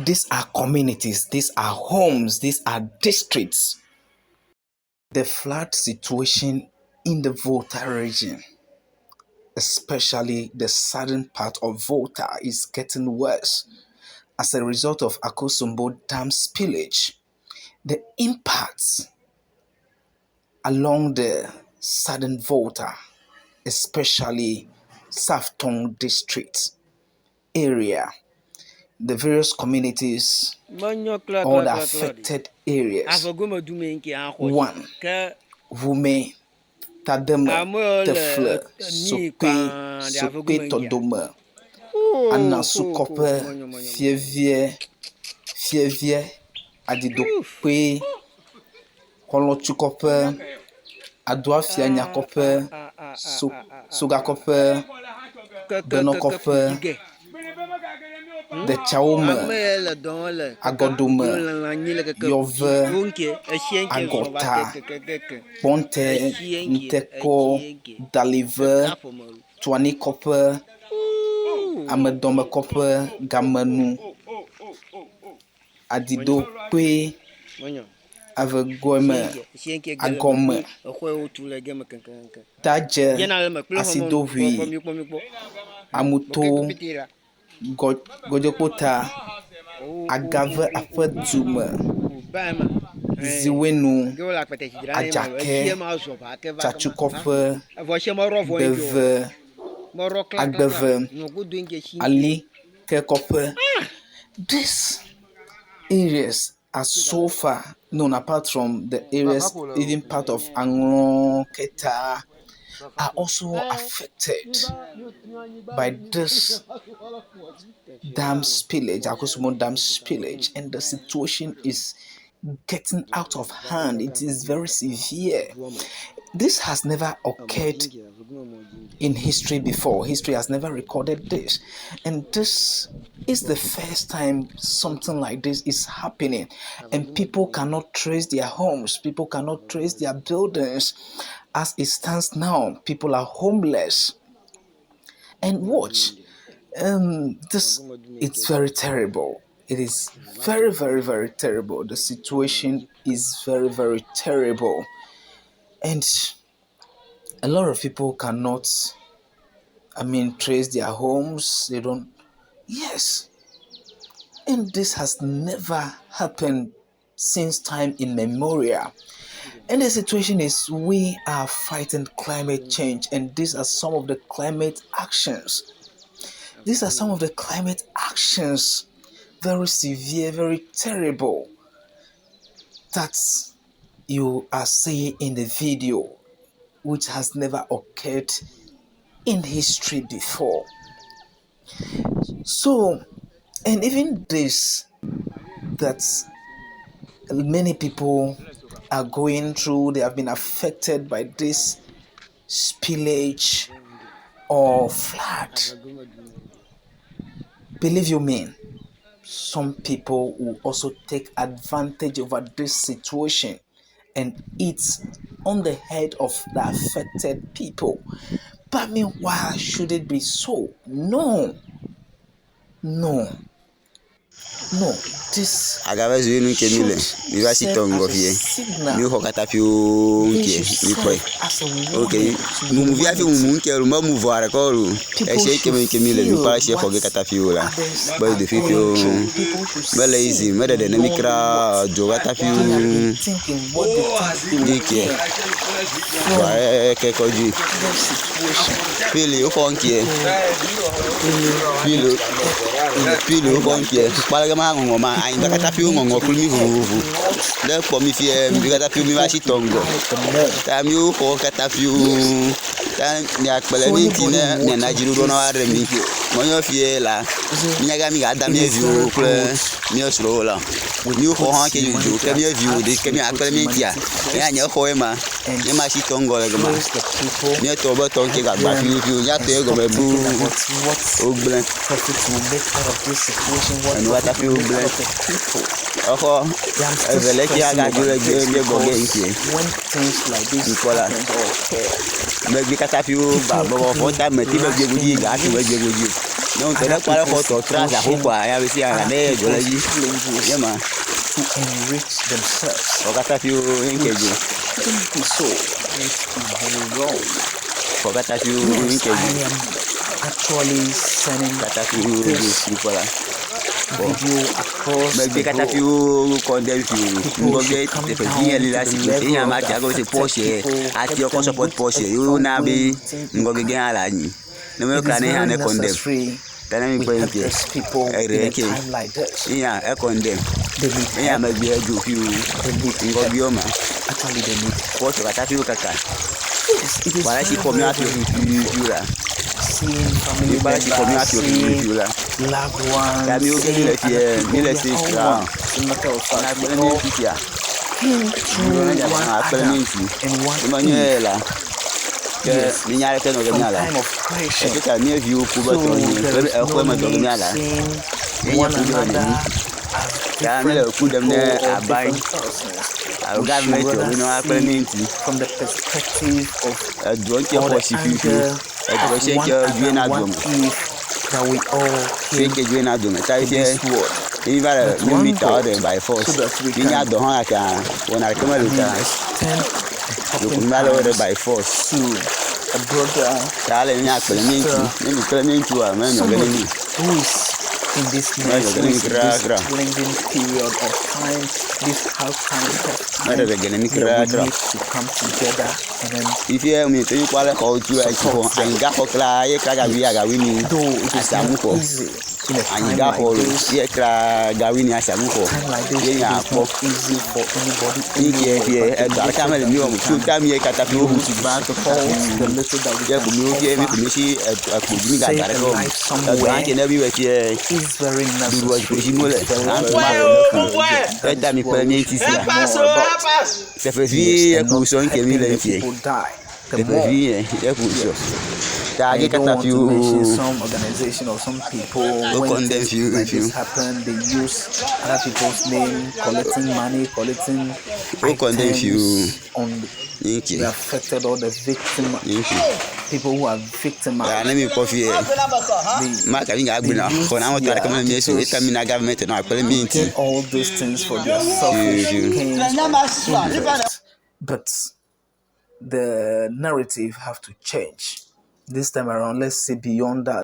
These are communities, these are homes, these are districts. The flood situation in the Volta region, especially the southern part of Volta, is getting worse as a result of Akosombo Dam spillage. The impacts along the southern Volta, especially South Tongu district area, the various communities, all the affected areas. One, Vume, Tademe, Tefle, Sokpe, Sokpe Tɔdome, Anasukɔƒe, Fievie, Fievie, Adidokpe, Xɔlɔtsukɔƒe, Adoafianyakɔƒe, so, Sogakɔƒe, Benɔkɔƒe, Detsawome, Agɔdome, Yɔve, Agɔta, Kpɔnte, Ŋtekɔ, Dalive, Tuanikɔƒe, Amedɔmekɔƒe, Gamenu, Adidokpe, Avegɔme, Agɔme, Tadze, Asidoʋui, Amuto, Godzokpota, Agave Aƒedume, Ziwenu, Adzake, Tsatsukɔƒe, Beve, Agbeve, Alikekɔƒe. These areas are so far known apart from the areas even part of Anglo, Keta are also affected by this dam spillage, Akosombo dam spillage, and the situation is getting out of hand. It is very severe. This has never occurred in history before. History has never recorded this. And this is the first time something like this is happening. And people cannot trace their homes, people cannot trace their buildings. As it stands now, people are homeless. And watch, this it's very terrible. It is very, very, very terrible. The situation is very, very terrible. And a lot of people cannot, I mean, trace their homes. They don't, yes. And this has never happened since time immemorial. And the situation is we are fighting climate change, and these are some of the climate actions. These are some of the climate actions, very severe, very terrible, that you are seeing in the video, which has never occurred in history before. So, and even this, that many people are going through, they have been affected by this spillage or flood. Believe you me, some people will also take advantage over this situation and it's on the head of the affected people. But I mean, why should it be so? No. No. No, this Agave zu nu ke mi le mi va si tɔ ŋgɔ fie mi xɔ katã ƒio ŋkie mi kpɔe ok mumu vi hafi mumu ŋke lo me mu vɔ aɖeke o esie ke me ke mi le mi kpɔ esie xɔ ge katã ƒio la kpɔ do ƒio mele easy me ɖeɖe ne mi kra dzo katã ƒio ŋkie vɔa eke kɔ dzi fili wofɔ ŋkie fili fili wofɔ ŋkie kpaleke ma ŋɔŋɔ ma anyigba katã ƒio ŋɔŋɔ kple mi vovovo ne kpɔ mi fie mi katã ƒio mi va si tɔ ŋgɔ ta miwo xɔ katã ƒio ta miakpe le mi ŋuti ne miana dziɖuɖu na woaɖe mi mɔnyɔ fie la miaga mi gada mía viwo kple mía srɔ̃wo la miwo xɔ hã ke dzodzo ke mía viwo ɖe ke miakpe le mi ŋutia ya nye xɔ ma nye ma si tɔ ŋgɔ le gema mía tɔ be tɔ ŋke gbagba ƒioƒio mía tɔ ye gɔme bu wogblẽ enu katã ƒio wogblẽ exɔ eve le ke agadzo le mía gbɔ ge ŋutie mikpɔ la megbe katã. katã ƒio ba bɔbɔ xɔ tame ti be dze godzi ga tu be dze godzi. Ne ŋutɔ ɖe kpɔ ale xɔ tɔ tra za xoxoa ya be sia ne ye dzo le dzi. Challenges Ye ma to enrich themselves. xɔ katã ƒio ye ŋke dzo. Shouldn't be so. It is very wrong. Xɔ katã ƒio ye Yes, ŋke dzo. I am actually sending Katã ƒio dzo this si kpɔ la. video across Megbe the katã globe. ƒio kɔndɛm ƒio. People Ŋgɔgbe should come teƒe down vi ye li to la the si ko. level Eye of ame the atia gɔme se affected Porsche people, atiɔ help kɔ them support with Porsche yewo na be everything you ŋgɔgbe can. hã le anyi. Ne me It kla is ne hã very ne condemn. necessary Ta ne mi we kpɔ help ŋke. these people Eɖe in a ke. time like this. Eya ekɔndɛm. They need Eya help. megbe edzo ƒio. They need help. Ŋgɔgbewo ma. Actually, they need Porsche katã ƒio kaka. Yes, it is Wàhálà si very, xɔ mi very, aƒio very ƒio la. seeing family Wàhálà si xɔ mi members, aƒio seeing ƒio la. loved ones, Ta mi wo ge mi seeing le other fie people, mi le they si are all kra. one. As a matter of Na fact, kple we mi all fifia. came through Ŋgɔ ne dza one na kple mi Adam ŋuti. and one Eme nye Eve. la. Ke Yes, mi nya ɖeke nɔ ge from mia la. time of creation. Efi ta mía viwo ku be So trɔ nyi there kple is exɔe no me tɔ ge need mia la. seeing Ye nye one ku ɖe another nemi. as Ta mi le different ku ɖem people ne or abai different persons. alo We should gɔvimɛti rather be ne woakple see mi ŋuti. from the perspective of Eduɔ ŋuti or xɔ the si ƒioƒio. angle Eduɔ of si one ke dzoe Adam, na one dome. Eve, that we all Si came ke dzoe na dome. Ta to fifia this world. mi va le With mi one mi ta God, ɖe by so force. that we Mi nya can dɔ hã gake wɔna ɖeke mele I o mean, ta. extend a Ɖeko helping mi va le wo ɖe hand by force. to a brother, Ta le a nya kple mi ŋuti. sister, Ne mi kple mi ŋuti me nyɔ ge ne somebody mi. who is in this Me mess, nyɔ ge who ne mi is in kra this kra. challenging period of time, this hard time, tough Me time. ɖe ge ne mi Yeah, kra we kra. need to come together and then Fifia mi te kpɔ ale xɔwo tu etsi xɔ support them. anyigba xɔ kla ye kla gavi Yes. agawi ni Though it is asamu not xɔ. easy in a time Anyigba like xɔ lo this, ye kla gawi ni asamu xɔ. time like this, Ye it nya is kpɔ. not easy for anybody Yi ke anywhere. fie But the edɔ ɖeka little mele that mi we wɔm o. Tso can ta mi ye katã ƒio woʋu do tu to gbãtɔ katã support, ƒio. the little that we Ye can ko mi wo fie mi ko offer mi si ekpo to dzi mi save gagba a ɖeke wɔm. life Edɔ hã somewhere ke ne mi wɔ fie is very ɖuɖuɔ necessary. dziƒo dzi mo le. It's very, Hã very tu ma. necessary. That Eta is mi what kple we mi should ŋuti think sia. more about. Teƒe vi Yes, ye and ko not sɔ ŋke mi helping le the ŋutie. people die. The Teƒe more. vi ye ye ko sɔ. Yes. Ta I ge don't katã want to mention ƒio. some organization or some people Wo when condemn things ƒio like ƒio. this happen, they use other people's name, collecting money, collecting Wo condemn ƒio. items on Ye ŋke. the affected or the victim Ye ŋke. people who are Ya victimized. ne mi kpɔ fie. They Ma kavi ga they gbe na use xɔ na wɔtɔ ɖeke their mele mi si o. Eta mi details na gɔvimɛti na akple mi to ŋuti. get all these things for their Ƒio selfish ƒio. gains or interest. But the narrative have to change. This time around, let's see beyond that.